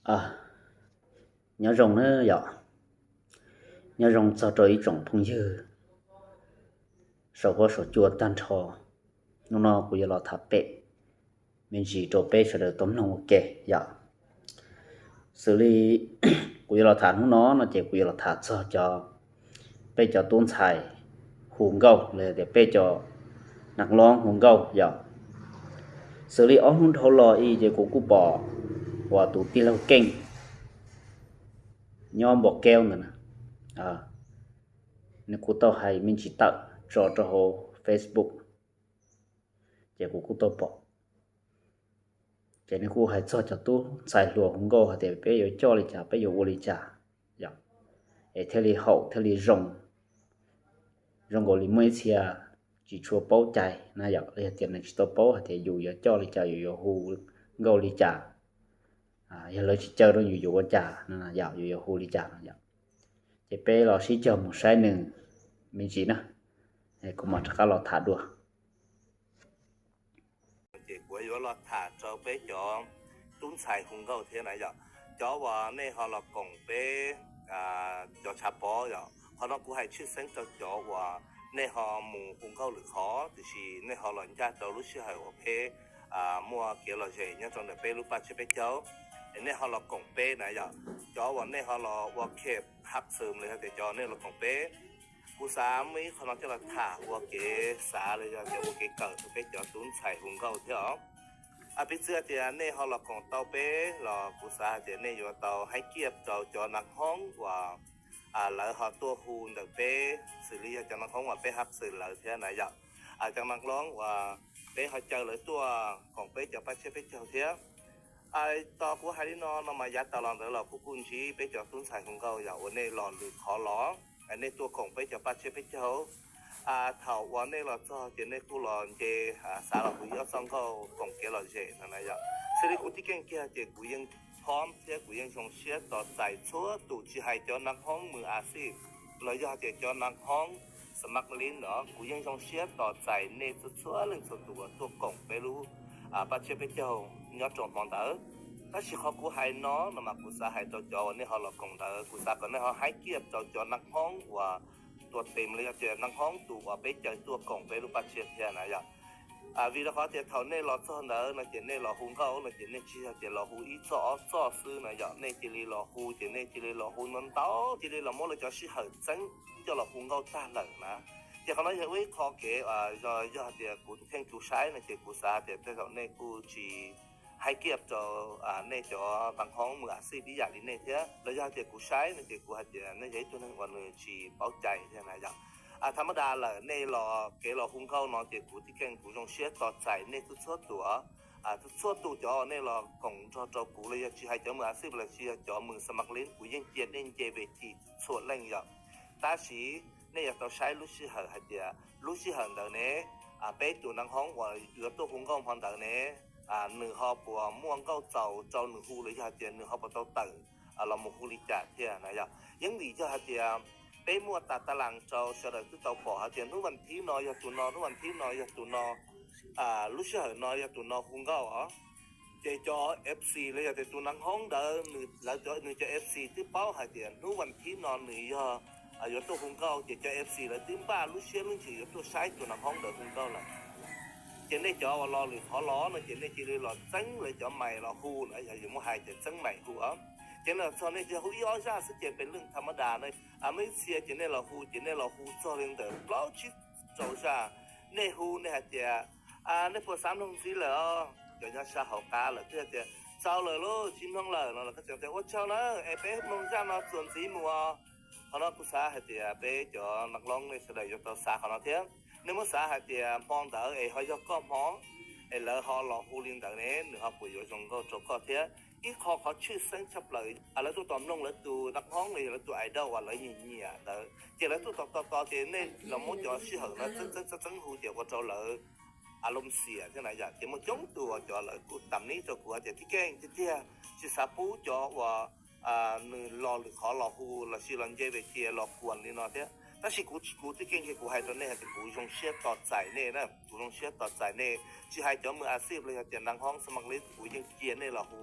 Nyob zoo na yom, nyob zoo txog rau ib tsoom phooj ywg saum huab saum cua tag nrho. Hnub no kuv yuav los tham pem me ntsis rau peb sawv daws tau mloog ua ke yom. Xws li kuv yuav los tham hnub no no ces kuv yuav los tham txog cov, peb cov tub ntxhais hu nkauj los yog tias peb cov nas loob hu nkauj yom. Xws li ob hnub dhau los i ces kuv kuj pom uas tus tij laug Keej nyob Npom Keub ntawd na, nws kuj tau hais me ntsis tawm tso rau hauv Facebook, ces kuv kuj tau pom. Ces nws kuj hais txog cov tub ntxhais hluas hu nkauj hais tias peb yuav coj li cas, peb yuav ua li cas yom, es thiaj li haum thiaj li zoo, zoo nkaus li muaj ib txhia tsis tshua paub cai na yom, los yog tias nws tsis tau paub hais tias yus yuav coj li cas, yus yuav hu nkauj li cas, yog lawv tsis caw rau yus yuav ua cas no yom, yus yuav hu li cas no yom. Ces peb los sib cog mus saib nws me ntsis na, kuv mam rov qab los tham dua. Ces kuv yuav los tham rau peb cov tub ntxhais hu nkauj thiab na yom. Cov uas nej ho los koom peb cov tshav pob yom, qhov no kuv hais tshwj xeeb rau cov uas nej ho mus hu nkauj lwm qhov tiam sis nej ho los ncaj rau lub sij hawm uas peb muaj kev lom zem nyob rau ntawm peb lub paj tsiab peb caug, es nej ho los koom peb na yom. Cov uas nej ho los ua khej hab xwm los yog tias cov nej los koom peb, kuv xav muaj ib qho no coj los tham ua kev xav los yog tias ua kev kawm rau peb cov tub ntxhais hu nkauj thiab os. Piv txwv tias nej ho los koom tau peb los kuv xav hais tias nej yuav tau haib kiaj rau cov nas hoob uas lawv ho tuaj hu ntawm peb, xws li yog cov nas hoob uas peb hab xwm lawv thiab na yom. Cov nas hoob uas peb ho caw lawv tuaj koom peb cov paj tsiab peb caug thiab. Tos kuv hais li no no mas yav tas los ntawd los kuv kuj ntsib peb cov tub ntxhais hu nkauj yog uas nej los lwm qhov los, nej tuaj koom peb cov paj tsiab peb caug. Thaum uas nej los txog ces nej kuj los nce, xav los hu ib ob txoj nkauj koom kev lom zem no na yom. Xws li kuv tib keej kiag ces kuv yeej phob thiab kuv yeej zoo siab tos txais txhua tus, tsis hais cov nas hoob mus a xij los yog tias cov nas hoob xav mab lib no, kuv yeej zoo siab tos txais nej txhua txhua leej txhua tus uas tuaj koom peb lub paj tsiab peb caug nyob rau hmo ntawd. Tab sis qhov kuv hais no no mas kuv xav hais rau cov uas nej ho los koom ntawd, kuv xav kom nej ho haib kiaj rau cov nas hoob uas tuaj tes los yog tias nas hoob tus uas peb caw tuaj koom peb lub paj tsiab thiab na yom. Vim rau qhov tias thaum nej los txog ntawd no ces nej los hu nkauj no ces nej tsis yog tias los hu ib txoj ob txoj xwb na yom, nej cia li los hu ces nej cia li los hu ntau ntau, cia li los muab lawv cov sij hawm txeeb coj los hu nkauj tag lawm na. Ces qhov no yog ua ib qho kev, yog tias kuv tus kheej tus saib no ces kuv xav tias tej zaum nej kuj tsis haib kiaj rau nej cov nas hoob mus a xij ib yam li nej thiab, los yog tias kuv saib no ces kuv hais tias nej yog ib tug neeg uas nws tsis paub cai thiab na yom. Tham mab das lawm nej los kev los hu nkauj no ces kuv tib keej kuv zoo siab tos txais nej txhua txhua tus. Txhua tus cov uas nej los koom nrog rau kuv los yog tsis hais cov mus a xij los tsis yog cov mus xav mab lib, kuv yeej cia nej nce ves thim txhua leej yom. Tab sis nej yuav tau saib lub sij hawm hais tias lub sij hawm ntawd ne, peb tus nas hoob uas yuav tuaj hu nkauj hmo ntawd ne, nws ho puas muaj nkauj txaus rau nws hu los yog tias nws ho puas tau tawm los mus hu li cas thiab na yom. Yeej vim yog hais tias peb muaj tas tas las rau sawv daws twb tau pom hais tias hnub vas thib no yog tus no, hnub vas thib no yog tus no, lub sij hawm no yog tus no hu nkauj os. Ces cov F C los yog tias tus nas hoob ntawd, lawv, nws cov F C twb paub hais tias hnub vas thib no nws yog yuav tuaj hu nkauj, ces cov F C lawv twb npaj lub siab lub ntsws yuav tuaj saib tus nas hoob ntawd hu nkauj lawm. Ces nej cov uas los lwm qhov los no ces nej cia li los txeeb lawv cov mais los hu na, yog yuav muab hais tias txeeb mais hu os. Ces nej los txog nej cia hu ib ob zaj xwb ces pem leej tham mab das na. Muaj ib txhia ces nej los hu ces nej los hu txog li ntawm plaub tsib rau zaj. Nej hu nej hais tias, nej puas xav mloog ntxiv lawm os? Cov nyob sab hauv qab lawm twb hais tias txaus lawm lauj, tsis mloog lawm no los koj tseem tias ua tsaug na, es peb mloog zaj no txuas ntxiv mus os. Qhov no kuv xav hais tias peb cov nas hoob nej sawv daws yuav tau xav qhov no thiab. Nej muab xav hais tias hmo ntawd es ho yog koj hmo, es lawv ho los hu li ntawd ne, nws ho puas yuav zoo nkauj rau koj thiab? Ib qho qhov tshwj xeeb tshaj plaws, lawv tuaj tos mloog lawv tus nas hoob los yog lawv tus idol uas lawv nyiam nyiam ntawd, ces lawv tuaj tos tos tos ces nej los muab cov sij hawm no txeeb txeeb txeeb hu ces ua rau lawv a loo xiam thiab na yom. Ces muaj coob tus uas cov lawv kuj tam nib rau kuv hais tias tib keej tiag tiag tsis xav pub cov uas nws los lwm qhov los hu los sis los nce ves thim los kuas li no thiab. Tab sis kuv, kuv tib keej kiag kuv hais rau nej hais tias kuv zoo siab tos txais nej na, kuv zoo siab tos txais nej, tsis hais cov mus a xij los yog tias nas hoob xav mab lib, kuv yeej cia nej los hu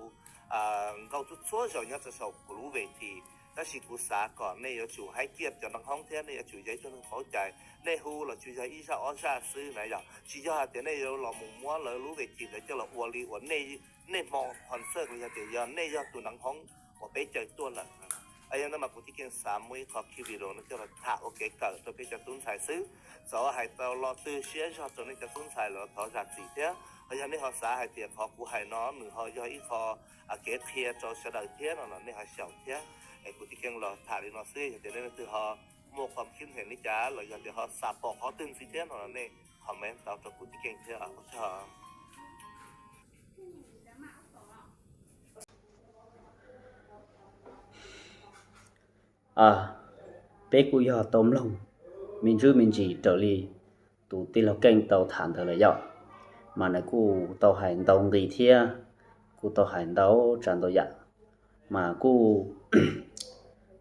nkauj txhua txhua zaus nyob rau saum kuv lub vej thim. Tab sis kuv xav kom nej yuav tsum haib ciaj cov noob hoob thiab nej yuav tsum yog ib tug neeg paub cai. Nej hu los tsuas yog ib zaj ob zaj xwb na yog, tsis yog hais tias nej yuav los mus muab lawv lub vej thim ntawd coj los ua li uas nej hmo concert los yog tias yog nej yog tus noob hoob uas peb caw tuaj lawm. Yog ntawd mas kuv tib keej xav muab ib qho clip video no coj los tham ua kev kawm rau peb cov tub ntxhais xwb. Txawm hais tau lo twg siab zog rau nej cov tub ntxhais los thov zam txim thiab. Yog nej ho xav hais tias qhov kuv hais no nws ho yog ib qho kev qhia rau sawv daws thiab no los nej ho xyaum thiab. Es kuv tib keej los tham li no xwb, yog tias nej leej twg ho muaj qhov khib hem li cas los yog tias ho xav pom qhov twg ntxiv thiab no los nej comment tau rau kuv tib keej thiab. Peb kuj yog tau mloog me ntsis me ntsis raws li tus tij laug Keej tau tham ntawd lawm yom, mas nws kuj tau hais ntau nqi thiab kuj tau hais ntau tsav ntau yam, mas kuj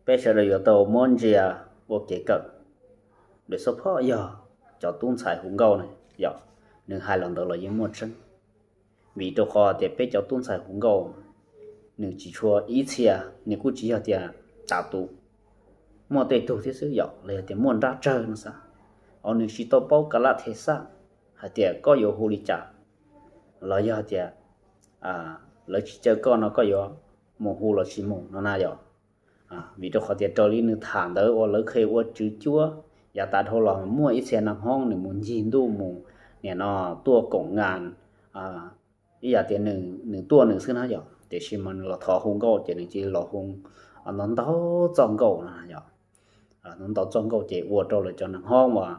peb sawv daws yuav tau muab ntsia ua kev kawm. Lawv xub phob yog cov tub ntxhais hu nkauj na yom, nws hais los ntawd los yeej muaj tseeb. Vim rau qhov tias peb cov tub ntxhais hu nkauj nws tsis tshua ib txhia, nws kuj tsis yog tias tas tus, muaj tej tug thiab xwb yom, los yog tias muaj nrab tsawg no xav, o nws tsis tau paub ka laj thev xaj hais tias koj yuav hu li cas, los yog tias lawv tsis caw koj no koj yuav mus hu los tsis mus no na yom. Vim rau qhov tias raws li nws tham ntawd uas lawv kheev ua tswv cuab, yav tas dhau los muaj ib txhia noob hoob nws mus ncig ntuj mus niam no tuaj koom nkas, ib yam tias nws tuaj nws xwb na yom, tiam sis mas nws los thov hu nkauj ces nws cia li los hu ntau ntau txoj nkauj no yom. Ntau ntau txoj nkauj ces ua rau lawv cov noob hoob uas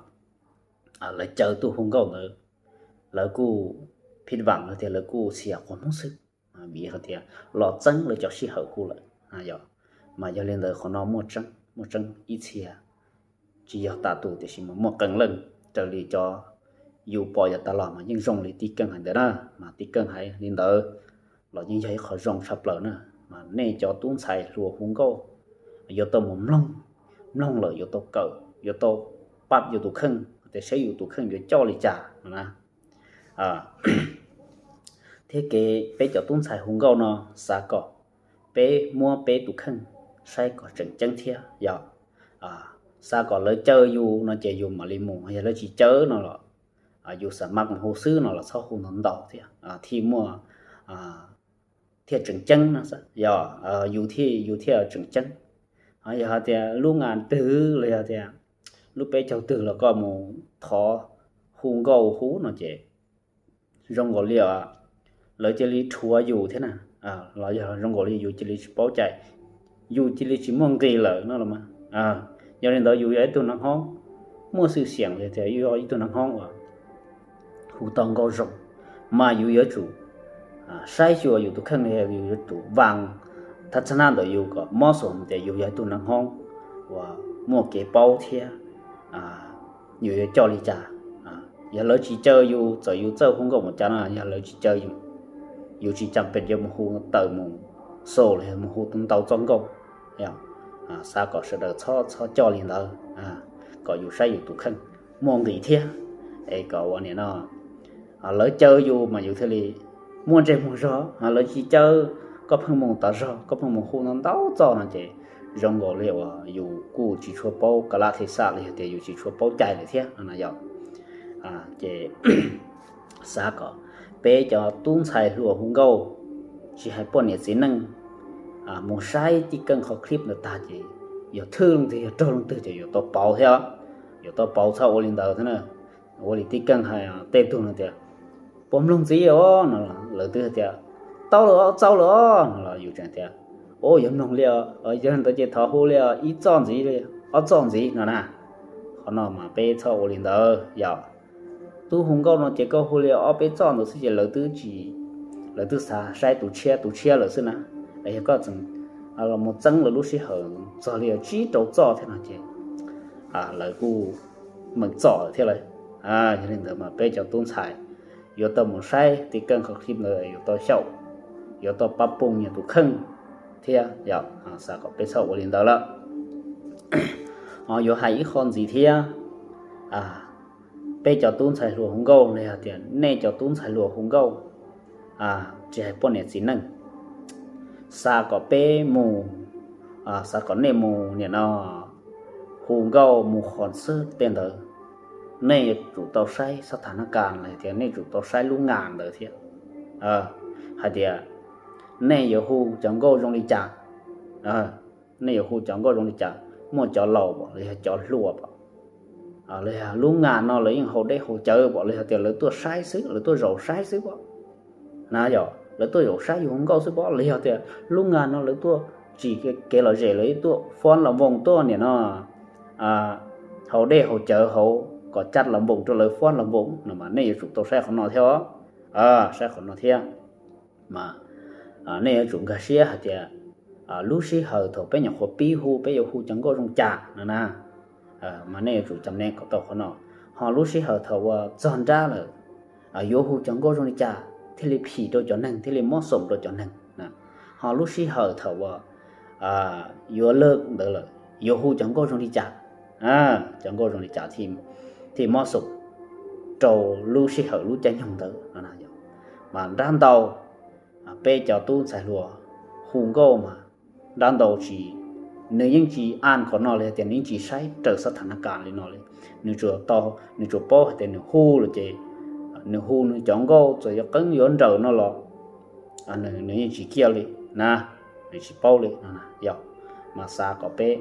lawv caw tuaj hu nkauj ntawd lawv kuj phij vam los tias lawv kuj xiam quas hmoob xwb, vim hais tias los txeeb lawv cov sij hawm hu lawm yom. Mas yog li ntawd qhov no muaj tseeb, muaj tseeb ib txhia, tsis yog tas tus tiam sis mas muaj qee leej raws li cov yus pom yav tas los mas yeej zoo li tij Keej hais ntawd na, mas tij Keej hais li ntawd los yeej yog ib qho zoo tshaj plaws na. Mas nej cov tub ntxhais hluas hu nkauj yuav tau mus mloog, mloog lawm yuav tau kawm, yuav tau pab yus tus kheej tias saib yus tus kheej yuav coj li cas no na. Thiab kev peb cov tub ntxhais hu nkauj no xav kom peb muab peb tus kheej saib kom tseem ceeb thiab yom. Xav kom lawv caw yus no ces yus mam li mus, yog lawv tsis caw no los yus xam maj mus hu xwb no los txhob hu ntau ntau thiab thiaj muaj, thiaj tseem ceeb no, yog yus thiaj, yus thiaj tseem ceeb. Yog hais tias lub ngas twg los yog tias lub peb caug twg los koj mus thov hu nkauj hu no ces zoo nkaus li lawv cia li rhuav yus thiab na, los yog zoo nkaus li yus cia li tsis paub cai, yus cia li tsis muaj nqis lawm no los mas. Yog li ntawd yus yog ib tug noob hoob muaj xwm xiam li tias yus yog ib tug noob hoob uas hu tau nkauj zoo, mas yus yuav tsum saib xyuas yus tus kheej, yus yuav tsum vas thab txhab nab ntawm yus kom mob xus tias yus yog ib tug noob hoob uas muaj kev paub thiab yus yuav coj li cas. Yog lawv tsis caw yus, txawm yus txawj hu nkauj mus cas no, yog lawv tsis caw yus, yus tsis cas pes yuav mus hu tawm mus xus los yog mus hu ntau txoj nkauj. Xav kom sawv daws txhob, txhob coj li ntawd, kom yus saib yus tus kheej muaj nqis thiab, es kom ua niam no lawv caw yus mas yus thiaj li muaj ntsej muag zog, lawv tsis caw, koj pheej mus tas zog, koj pheej mus hu ntau ntau txoj no ces zoo nkaus li uas yus kuj tsis tshua paub ka laj thej xaj los yog tias yus tsis tshua paub cai lawm thiab no na yom. Ces xav kom peb cov tub ntxhais hluas hu nkauj, tsis hais poj niam txiv neej, mus saib tij keej qhov clip ntawd tag ces yog thwj leej twg yog raug leej twg ces yuav tau pauv thiab, yuav tau pauv, txhob ua li ntawd thiab na. Ua li tij keej hais tej tug no tias puas mloog ntxiv os no, lawv twb hais tias tau lawm os, txaus lawm os no los yus tseem tias ua yog mloog li, yog ntawd ces thov hu li ib txoj ntxiv li, ob txoj ntxiv no na. Qhov no mas peb txhob ua li ntawd yom. Tub hu nkauj no ces koj hu li ob peb txoj ntawd xwb ces lawv twb tsis, lawv twb xav saib tus tshiab tus tshiab lawm xwb na. Yog koj tseem los mus txeeb lawv lub sij hawm txog li tsib rau txoj thiab no ces lawv kuj meem txom lawm thiab lawm. Yog li ntawd mas peb cov tub ntxhais yuav tau mus saib tij keej qhov clip ntawd yuav tau xyaum, yuav tau pab phooj ywg tus kheej thiab yom. Xav kom peb txhob ua li ntawd lawm. Ho yuav hais ib qho ntxiv thiab, peb cov tub ntxhais hluas hu nkauj los yog tias nej cov tub ntxhais hluas hu nkauj, tsis hais poj niam txiv neej, xav kom peb mus, xav kom nej mus nim no hu nkauj mus qhov xwb tej ntawd, nej yuav tsum tau saib xab thas nab kas los yog tias nej tsum tau saib lub ngas ntawd thiab, hais tias nej yuav hu cov nkauj zoo li cas, nej yuav hu cov nkauj zoo li cas, muaj cov laus pom los yog cov hluas pom, los yog lub ngas no lawv yeej haus dej haus cawv pom los yog tias lawv tuaj saib xwb, lawv tuaj zaum saib xwb pom na, yog lawv tuaj zaum saib yus hu nkauj xwb pom los yog tias lub ngas no lawv tuaj tsis kev lom zem, lawv tuaj fob los voos tuaj nim no haus dej haus cawv hauv kom caj los voos rau lawv fob los voos no mas nej yuav tsum tau saib qhov no thiab, saib qhov no thiab. Mas nej yuav tsum nkag siab hais tias lub sij hawm thaum peb nyuam qhuav pib hu peb yuav hu cov nkauj zoo cas no na, mas nej yuav tsum cam ne kom tau qhov no. Ho lub sij hawm thaum uas txog nrab lawm yuav hu cov nkauj zoo li cas thiaj li phim rau cov neeg, thiaj li mob xoom rau cov neeg. Ho lub sij hawm thaum uas yuav lawj ntawd lawm yuav hu cov nkauj zoo li cas, cov nkauj zoo li cas thiaj mob xoom rau lub sij hawm lub caij nyoog ntawd. Mas nrab ntau peb cov tub ntxhais hluas hu nkauj mas nrab ntau tsis, nws yeej tsis an qhov no los yog tias nws yeej tsis saib raws xab thas nab kas li no li. Nws tsuas tau, nws tsuas paub hais tias nws hu los ces nws hu nws cov nkauj txawm yuav qeeb yuav nrawm no los nws yeej tsis kiaj li na, nws tsis paub li no. Yog mas xav kom peb,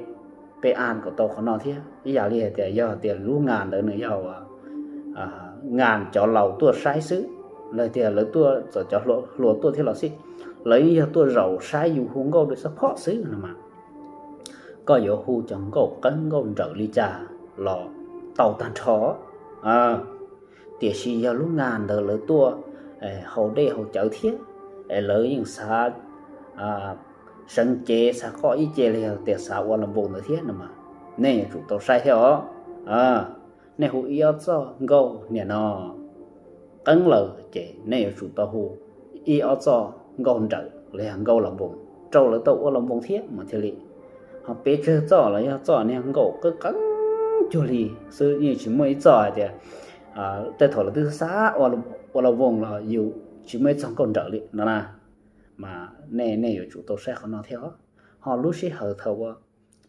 peb an kom tau qhov no thiab. Ib yam li hais tias yog tias lub ngas ntawd nws yog ngas cov laus tuaj saib xwb, los tias lawv tuaj txawm cov hluas tuaj thiab los xij, lawv yeej yog tuaj zaum saib yus hu nkauj li xab phom xwb no mas koj yuav hu cov nkauj qeeb nkauj nrawm li cas los tau tag nrho. Tiam sis yog lub ngas ntawd lawv tuaj haus dej haus cawv thiab es lawv yeej xav seev cev xav qoj ib ce los yog tias xav ua los npoos ntawd thiab no mas nej yuav tsum tau saib thiab os. Nej hu ib ob txoj nkauj nim no qeeb lawm ces nej yuav tsum tau hu ib ob txoj nkauj nrawm los yog nkauj los npoos rau lawv tau ua los npoos thiab mas thiaj li. Ho peb tsawg txoj los yog txoj niag nkauj qeeb qeeb cuag li xwb, yeej tsis muaj ib txoj hais tias tej thaum lawv twb xav ua los npoos los yus tsis muaj ib txoj nkauj nrawm li no na. Mas nej, nej yuav tsum tau saib qhov no thiab os. Ho lub sij hawm thaum uas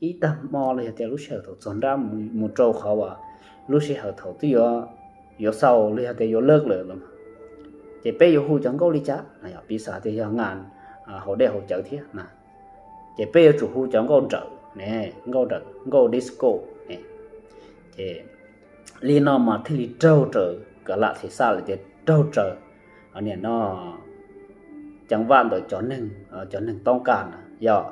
ib tag hmo los yog tias lub sij hawm thaum txog nrab mus rau qhov uas lub sij hawm thaum twb yuav, yuav xaus los yog tias yuav lawj lawm los ces peb yuav hu cov nkauj li cas? Piv xam tias yog ngas haus dej haus cawv thiab na, ces peb yuav tsum hu cov nkauj nrawm ne, nkauj nrawm, nkauj disco ne. Ces li no mas thiaj li raug raws, kav lam thim xaj lawm tias raug raws nim no ceev vaj ntawm cov neeg, cov neeg toob kas na. Yog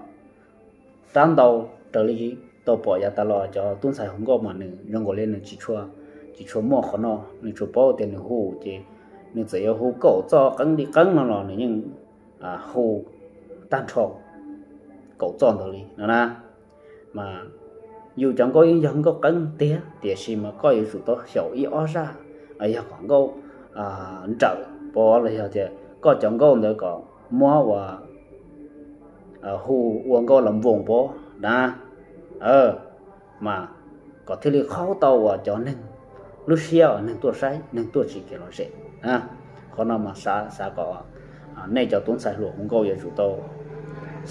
rab ntau raws li tau pom yav tas los cov tub ntxhais hu nkauj mas nws zoo nkaus li nws tsis tshua, tsis tshua muaj qhov no, nws tsuas paub tias nws hu ces nws txawm yuav hu kaum txoj qeeb li qeeb no los nws yeej hu tag nrho kaum txoj ntawd li no na. Mas yus cov nkauj yeej yog nkauj qeeb tiag, tiam sis mas koj yuav tsum tau xyaum ib ob zaj yog kom nkauj nrawm pov los yog tias koj cov nkauj ntawd kom muab ua hu ua nkauj los npoos pov na, mas kom thiaj li qhaub tau uas cov neeg lub siab uas neeg tuaj saib, neeg tuaj tsis kev lom zem. Qhov no mas xav, xav kom nej cov tub ntxhais hluas hu nkauj yuav tsum tau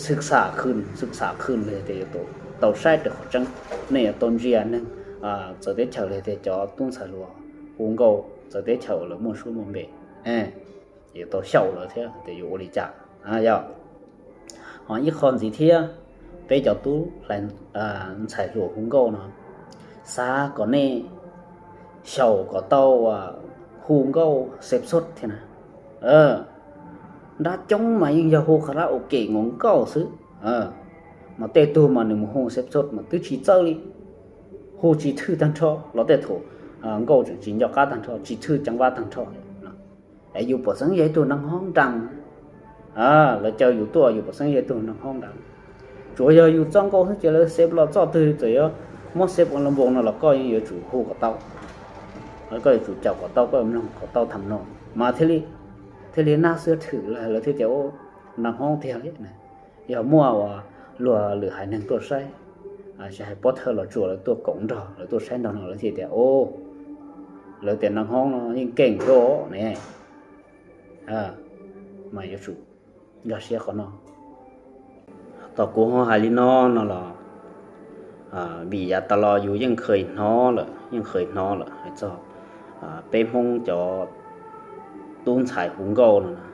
xwb xam khwj, xwb xam khwj li tias yuav tau saib raws qhov tseeb. Nej yuav tau ntsia neeg txawv teb chaws li tias cov tub ntxhais hluas hu nkauj txawv teb chaws uas lawv muaj suab muaj npe, yuav tau xyaum lawv thiab tias yuav ua li cas. Yog ho ib qho ntxiv thiab, peb cov tub ntxhais hluas hu nkauj no, xav kom nej xyaum kom tau hu nkauj xeb xub thiab na. Nrab coob mas yeej yog hu karaoke nkaus nkauj xwb, mas tej tug mas nws mus hu xeb xub mas twb tsis txawj li, hu tsis thwj tag nrho los tej thaum nkauj tseem tsis nco qab tag nrho, tsis thwj ceev vaj tag nrho. Es yus pom xeeb yog ib tug neeg hoob nrees, lawv caw yus tuaj yus pom xeeb yog ib tug neeg hoob nrees. Tsuav yog yus txoj nkauj xwb ces lawv xeb los txoj twg txawm yuav muab xeb ua los npoos no los koj yeej yuav tsum hu kom tau, koj yuav tsum caum kom tau, koj yuav mloog kom tau tham no mas thiaj li, thiaj li nab xwb thwm lawv thiaj tias neeg hoob tiag li. Yog muaj uas luag lwm haiv neeg tuaj saib, tsis hais pov thawj los tsuas lawv tuaj koom nrog lawv tuaj saib nrog no lawv thiaj tias, lawv tias neeg hoob no yeej keej thiab ne. Mas yuav tsum nkag siab qhov no. Tau kuv ho hais li no no los, vim yav tas los yus yeej kheev hnov lawm, yeej kheev hnov lawm hais txog peb Hmoob cov tub ntxhais hu nkauj no na.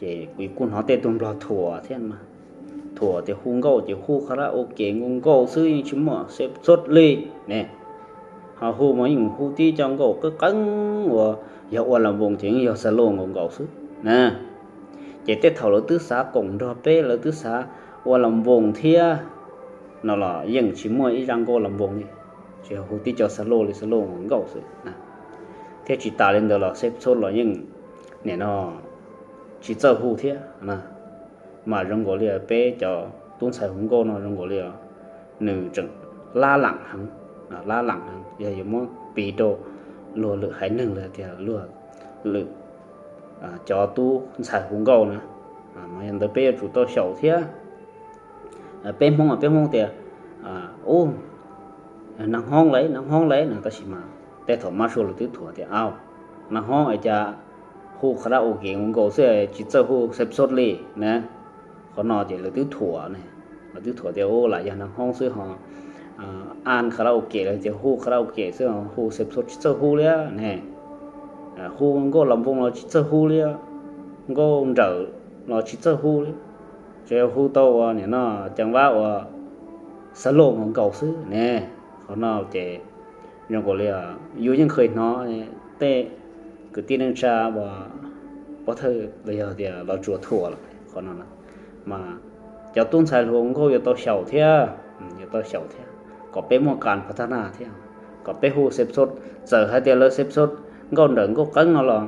Ces kuv kuj hnov tej tug Nplog thuam thiab, thuam tias hu nkauj ces hu qhov rab ua ke nkauj nkauj xwb yeej tsis muaj xeb xub li ne. Ho hu mas yeej hu tib co nkauj qeeb qeeb uas yog ua las voos ces yeej yog xa loj nkaus nkaus xwb na. Ces tej thaum lawv twb xav koom nrog peb, lawv twb xav ua las voos thiab no los yeej tsis muaj ib zaj nkauj las voos li, tsis yog hu tib co xa loj li, xa loj nkaus nkaus xwb na. Thiab tsis tas li ntawd los xeb xub los yeej nim no tsis txawj hu thiab. Mas zoo nkaus li peb cov tub ntxhais hu nkauj no zoo nkaus li nws tseem lab lam heev, lab lam heev yog yuav muab piv rau luag lwm haiv neeg los tias luag lwm cov tub ntxhais hu nkauj na. Mas yog ntawd peb yuav tsum tau xyaum thiab. Peb Hmoob, peb Hmoob tias ub, nag hoob lawm, nag hoob lawm no, tab sis mas tej thaum mab sua lawv twb thuam tias au, nag hoob es cas hu qhov rab ua ke nkaus xwb tsis txawj hu xeb xub li na. Qhov no ces lawv twb thuam ne, lawv twb thuam tias ub, lam yog nag hoob xwb ho an qhov rab ua ke los tias hu qhov rab ua ke xwb ho hu xeb xub tsis txawj hu li ne. Hu nkauj las voos los tsis txawj hu li, nkauj nrawm los tsis txawj hu li, tsuas yog hu tau ua nim no ceev vab ua xa loj nkaus nkaus xwb ne. Qhov no ces zoo nkaus li yus yeej kheev hnov tej kwv tij neej tsa uas pov thawj los yog tias los tsuas thuam lawm qhov no. Mas cov tub ntxhais hluas nkauj yuav tau xyaum thiab, yuav tau xyaum thiab kom peb muaj kas phav thab na thiab, kom peb hu xeb xub, txawm hais tias lawv xeb xub nkauj nrawm nkauj qeeb no los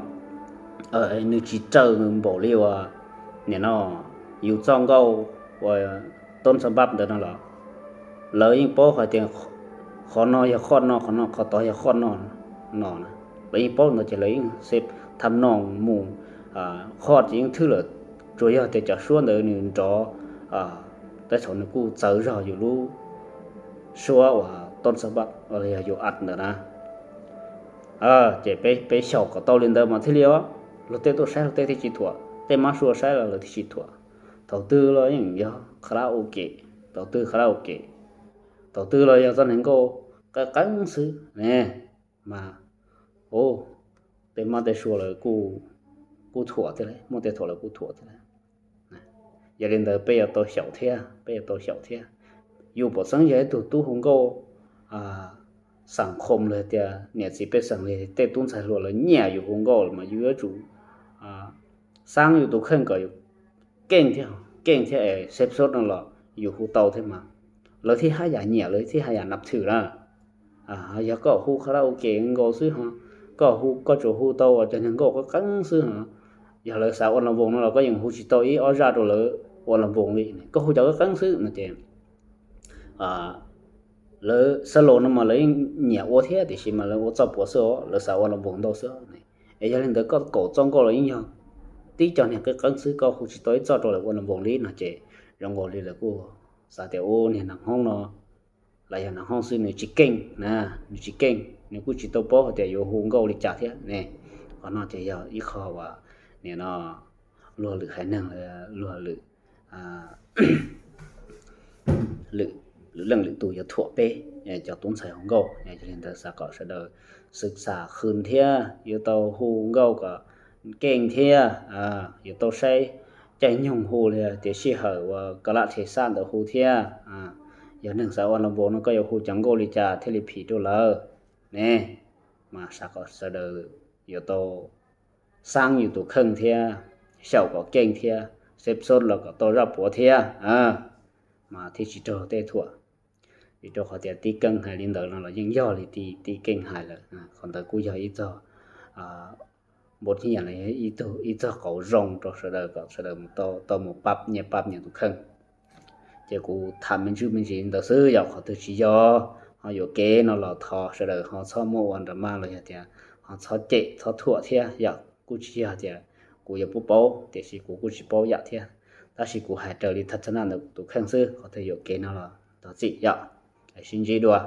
nws tsis raws npaum li uas nim no yus txoj nkauj uas toob txhab npab ntawd no los lawv yeej paub hais tias qhov no yog qhov no, qhov no qhov tod yog qhov no no na. Lawv yeej paub ntawd ces lawv yeej xeb tham noos mus, qhov ces yeej thwj lawm. Tsuas yog tias cov suab ntawd nws nrov, tej thaum nws kuj txawv zog yus lub suab uas toob txhab npab los yog yus at ntawd na. Ces peb xyaum kom tau li ntawd mas thiaj li os, luag tej tuaj saib luag tej thiaj tsis thuam, tej mab sua saib los lawv thiaj tsis thuam. Thaum twg los yeej yog qhov rab ua ke, thaum twg qhov rab ua ke, thaum twg los yog txoj neeg nkauj qeeb qeeb xwb ne. Mas tej mab tej sua lawv kuj thuam thiab, muaj tej thaum lawv kuj thuam thiab. Yog li ntawd peb yuav tau xyaum thiab, peb yuav tau xyaum thiab. Yus pom xeeb yog ib tug tub hu nkauj xam khoom los tias niam txiv pej xeem li tej tub ntxhais hluas lawv nyiam yus hu nkauj los mas yus yuav tsum xaab yus tus kheej kom yus keej thiab, keej thiab es xeb xub no los yus hu tau thiab mas lawv thiaj haj yam nyiam, lawv thiaj haj yam nab thwm na. Yog koj hu qhov rab ua ke nkaus xwb ho, koj hu koj tsuas hu tau uas cov neeg nkauj qeeb qeeb xwb ho, yog lawv xav ua las voos no los koj yeej hu tsis tau ib ob zaj rau lawv ua las voos li. Koj hu cov qeeb qeeb xwb no ces lawv xa loj no mas lawv yeej nyiam ua thiab tiam sis mas lawv ua txoj puav xwb os, lawv xav ua las voos ntau xwb. Es yog li ntawd koj kaum txoj nkauj los yeej yog tib co niag qeeb qeeb xwb, koj hu tsis tau ib txoj rau lawv ua las voos li no ces zoo nkaus li lawv kuj xav tias ub, niag nas hoob no los yog nas hoob xwb nws tsis keej na, nws tsis keej, nws kuj tsis tau paub hais tias yuav hu nkauj li cas thiab ne. Qhov no ces yog ib qho uas nim no luag lwm haiv neeg, luag lwm lwm leej lwm tus yuav thuam peb cov tub ntxhais hu nkauj. Yog li ntawd xav kom sawv daws xwm xam hwm thiab yuav tau hu nkauj kom keej thiab yuav tau saib caij nyoog hu li tias sij hawm uas ka laj thev xaj ntawd hu thiab. Yog neeg xav ua las voos no koj yuav hu cov nkauj li cas thiaj li phim rau lawv ne. Mas xav kom sawv daws yuav tau xaab yus tus kheej thiab xyaum kom keej thiab xeb xub los kom tau zaj puav thiab, mas thiaj tsis raug tej thuam. Vim rau qhov tias tib keej hais li ntawd no los yeej yog li tib keej hais lawm. Qhov ntawd kuj yog ib txog npau thiab yam li ib tug ib txog qauv zoo rau sawv daws kom sawv daws mus tau mus pab nyias pab nyias tus kheej. Ces kuv tham me ntsis me ntsis li ntawd xwb, yog qhov twg tsis yog ho yuam kev no los thov sawv daws ho txhob muab ua nra maj los yog tias ho txhob cem txhob thuam thiab yom. Kuj tsis yog tias kuv yuav paub paub, tiam sis kuv kuj tsis paub yam thiab, tab sis kuv hais raws li thaj thaj naj ntawm kuv tus kheej xwb. Qhov twg yuam kev no los thov txim yom. Sib ntsib dua.